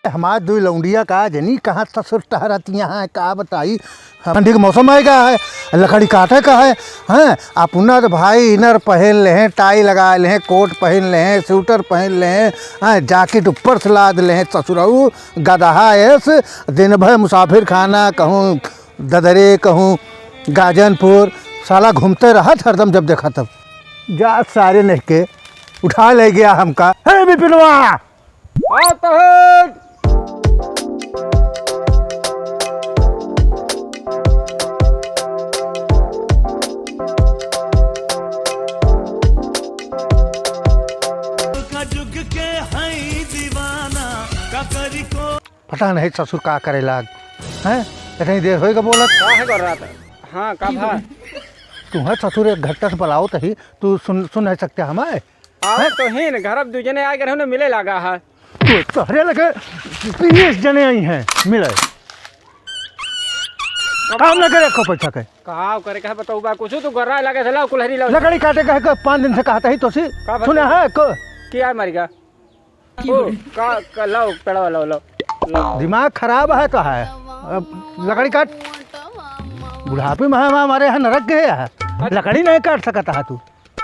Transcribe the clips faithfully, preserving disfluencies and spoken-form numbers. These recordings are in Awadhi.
हमार दुइ लौंडिया का जनी कहाँ ससुर टहरत यहाँ है, का बताई। ठंडी के मौसम आएगा है, लकड़ी काटे का है, हैं? अपना तो भाई इनर पहन ले हैं, टाई लगा ले हैं, कोट पहन ले हैं, स्वेटर पहन ले हैं, हैं? जैकेट ऊपर से लाद ले हैं, ससुरऊ गदहा एस, दिन भर मुसाफिर खाना, कहूँ ददरे, कहूँ गाजनपुर, साला घूमते रहत हरदम, जब देखा तब। जा सारे नहीं के उठा ले गया हमका। हे बिपिनवा! पता नहीं ससुर का करे लाग, हैं? इतनी देर होएगा बोलत। का है कर रहा था? हाँ, का भा? तू है ससुर, एक घंटा से बुलाओ तही, तू सुन, सुन नहीं सकते हमारे? आओ हैं? तो ही न, घर अब दू जने आए, घर हमने मिले लागा है। तू तोहरे लगे बीस जने आई हैं मिले। काम न करे, को पैसा के। का करे, कहे बताऊ बा, कुछ तू गर्रा लगे से लाओ, कुल्हरी लाओ। लकड़ी काटे कहे के पाँच दिन से कहता ही तो सी। का बताऊ? सुना है को? क्या मर गया? ओ, का, का, लाओ, पेड़वा लाओ, लाओ, लाओ। दिमाग खराब है तो है। अब लकड़ी काट। बुढ़ापे में हम, हमारे यहाँ नरक गए है। अच्छा। लकड़ी नहीं काट सकता है तू।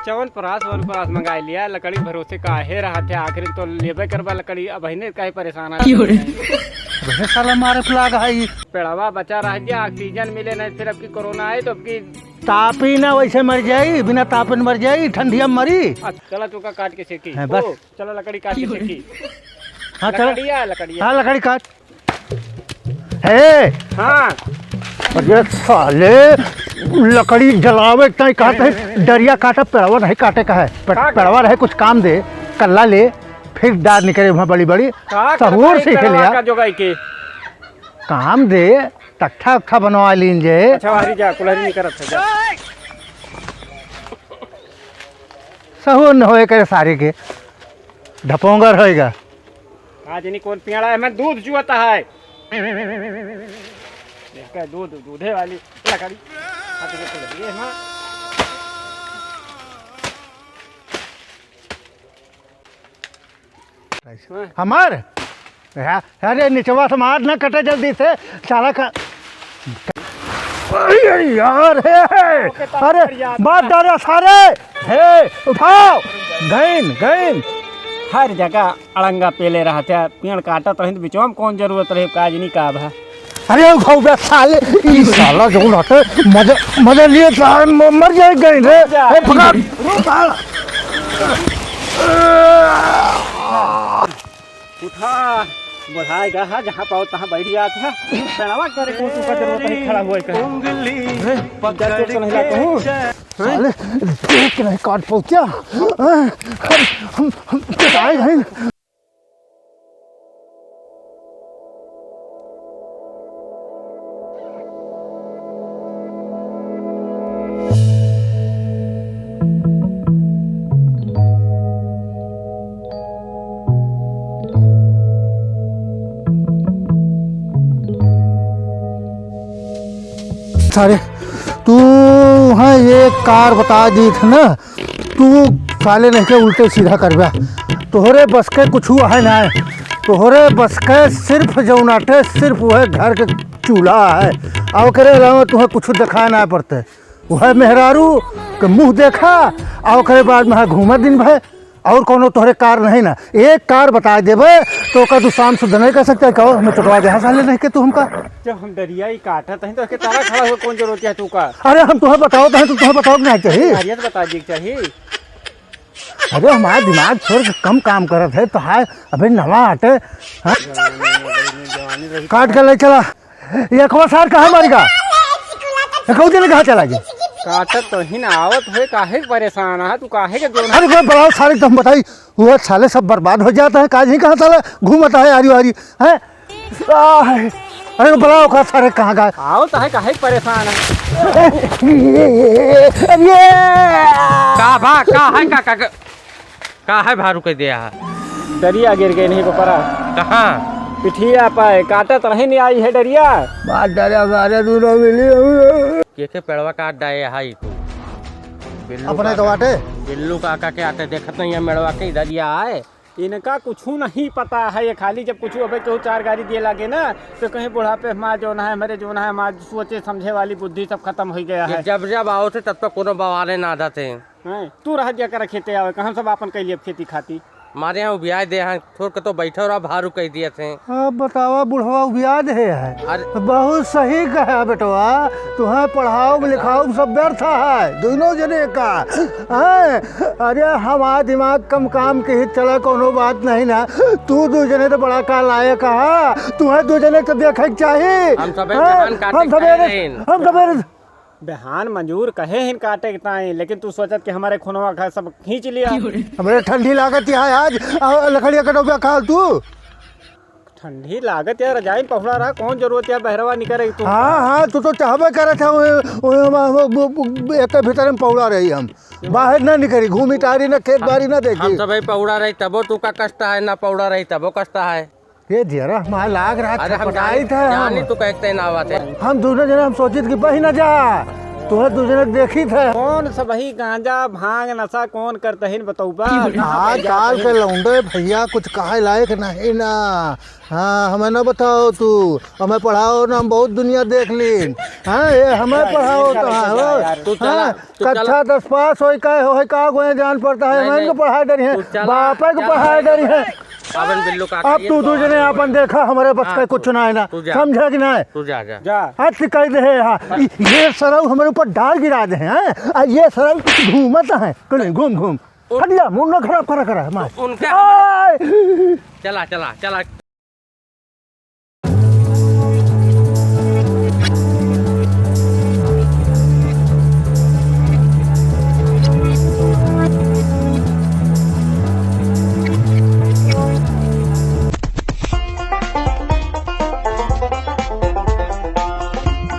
चवन परास, वन परास मंगाई लिया, लकड़ी भरोसे काहे रहत है, आखिर तो लेबे करबा लकड़ी, अब हिने काहे परेशान है? क्यों रे? वह साला मारे पे लाग है ई। पेड़वा बचा रह गया, ऑक्सीजन मिले नहीं, फिर अब की कोरोना आए तो अब की तापी ना वैसे मर जाई, बिना तापन मर जाई, ठंडिया में मरी। अच्छा, चला तू का काट के सेकी। हाँ, बस। ओ, चला लकड़ी काट के सेकी। हाँ, चला। लकड़िया, लकड़िया। हाँ, लकड़ी काट। हे! हाँ। अरे साले, लकड़ी जलावे के ताई कहत है, डरिया काटा, पेड़वा नहीं काटे का है। पे-, का करे? पेड़वा रहे कुछ काम दे, कल्ला ले, फिर डार निकले वहाँ बड़ी बड़ी। का सहूर करता है सीख लिया। का जोगाई के? काम दे, तख्ता उख्ता बनवा लीन जे। अच्छा, बाहरी जा, कुल्हरी नहीं करत है, जा। सहूर न होए करे सारे के, ढपोंगर होएगा। आज इन्हीं कौन पियाड़ा है, मैं दूध जुआता है। इसका दूध, दूधे वाली लकड़ी। हाथ में तो लगी है, हाँ। हमार? अरे निचवा से मार ना कटे जल्दी से, साला का। अरे यार, हे, हे, अरे, मार डाला सारे, हे, उठाओ, गइन, गइन। हर जगह अड़ंगा पेले रहत है, पेड़ काटत रही तो बिचवा में कौन जरूरत रहे, काज नहीं का भा। अरे उठाओ बे साले, ई साला जौन हटे, मजा, मजा लिए साले म-, मर जाए गए रे। जा। ए, पकड़। रुक। उठा, बढ़ाएगा हा, जहाँ पाओ तहाँ बैठ जात है। पेड़वा करे कौन चीज का जरूरत है, खड़ा हुआ है कहीं। उंगली हैं? पकड़ जा, चोट नहीं के लागत हूँ। साले, देख के नहीं काट पाओ क्या? हैं? हम, हम, हम पिटाए गए। सारे, तू है एक कार बता दी थी ना, तू साले नहीं के उल्टे सीधा करबा। तोहरे बस के कुछ है ना, तोहरे बस के सिर्फ जौन आटे, सिर्फ वह घर के चूल्हा है, और ओकरे अलावा तुहे कुछ दिखाए ना पड़ते। वह मेहरारू के मुँह देखा, और ओकरे बाद में घूमा दिन भर, और कौनो तोहरे कार नहीं ना। एक कार बता देबे तो ओका तू शाम सुद्ध नहीं कर सकते। कहो, मैं चुटवा दे, हाँ, साले नहीं के तू हमका। जब हम डरिया ही काटत हई तो उसके तारा खड़ा हुआ कौन जरूरत है तू का? अरे हम तुहे बताओ तो है, तू तुहे बताओ कि नहीं चाहिए? अरे तो बता दी चाहिए। अरे हमारा दिमाग थोड़ा सा कम काम करत है तो है। अबे नवा आटे, हाँ? काट के ले चला। ये अखवा सार कहाँ मारी का? ये कहू देने कहाँ चला गया? काटत तो ही ना आवत है, काहे के परेशान है तू, काहे के जोन? अरे कोई बुलाओ सारे, तुम बताई, वो साले सब बर्बाद हो जाता है, काज नहीं कहाँ साला घूमता है आरी वारी, हैं? आह, अरे बुलाओ का सारे कहाँ का? आवत है, काहे के परेशान है? अरे! का बा, का है, का, का, का? काहे भारू कह दिया है? डरिया गिर गए नहीं पपरा। कहाँ? पिठिया पाए, काटत रही नहीं आई है डरिया। बात डरिया मारे दूनों मिली हुए। के के पेड़वा काट डाए है ई कुल? बिल्लू अपने तो काका, बाटे। बिल्लू काका के आटे देखत नहीं है मेड़वा के इधर या आए। इनका कुछू नहीं पता है, ये खाली जब कुछू अबे केहू चार गारी दिए लागे ना, तो कहीं बुढ़ापे हमार जौन है, हमरे जौन है, हमार सोचे समझे वाली बुद्धि सब खतम होइ गया है। जब जब आवत है, तब तक कोनो बवाले ना आदत है। हैं? तू रह जा कर खेते आवे, कहाँ सब आपन कैली अब खेती खाती? हमारे यहाँ उबियाए दे हैं, थोड़ के तो बैठो रहा, भारू कह दिए थे। अब बतावा, बुढ़वा उबियाए दे है। अरे बहुत सही कहा बेटवा, तुम्हें पढ़ाओ लिखाओ सब व्यर्थ है, दोनों जने का। हैं? अरे हमार दिमाग कम काम के ही चला, कोनो बात नहीं ना। तू दू जने तो बड़ा का लायक है, तुम्हें दू जने तो देखे के चाही। हम सबे हैं? जहान काटे हम सबे खाए रहे हैं। हम सबे बिहान मंजूर कहे हिन काटे के ताई, लेकिन तू सोचत कि हमरे खुनवा का सब खींच लिया। हमरे ठंडी लागत है आज, आ, लकड़िया कटौबा खाल तू। ठंडी लागत है, रजाई में पहुड़ा रहा, कौन जरूरत है बहरवा निकरे तू? हाँ, हाँ, तू तो चाहबे करत है, ओए, ओए, हम, हम, हम, हम, एक भीतर में पहुड़ा रही हम। बाहर ना निकली, घूमी टारी ना, खेत बारी ना देखी। हम सब पहुड़ा रही, तबो तू का कष्ट है, ना पहुड़ा रही, तबो कष्ट है। ये जरा हमारे लाग रहा अरे हम छटपटाई जानी, था हम। जानी तू कहते ना आवत है। हम दोनों जने हम सोचित कि बही ना जा, तुम्हें दू जने देखी थे। कौन सबही गांजा, भांग, नशा कौन करते हैं, बतौबा? आज काल के लौंडे भैया कुछ कहे लायक नहीं ना। हाँ, हमें ना बताओ तू, हमें पढ़ाओ ना, हम बहुत दुनिया देख लीन। हाँ, ये हमें पढ़ाओ तो हाँ, हो। तू चला, हाँ, तू चला। कक्षा दस पास होई का, होई का, कोई जान पड़ता है, नहीं, हमें नहीं। इनको पढ़ाई डरी है, तू चला, बापे को चला। पढ़ाई डरी है। अपन बिल्लू का अब करिए, तू तो दू जने अपन देखा, हमारे बस हाँ, का कुछ तू, ना है ना, तू जा। समझा कि ना? तू जा, जा। जा। आज सिखाई दे है, हाँ। ये सरऊ हमारे ऊपर डाल गिरा दे हैं, आ ये सरऊ घूमत है, कुल घूम घूम। उन- हट जा, मुंडा खराब करा, करा, मार। उनके आय! चला, चला, चला,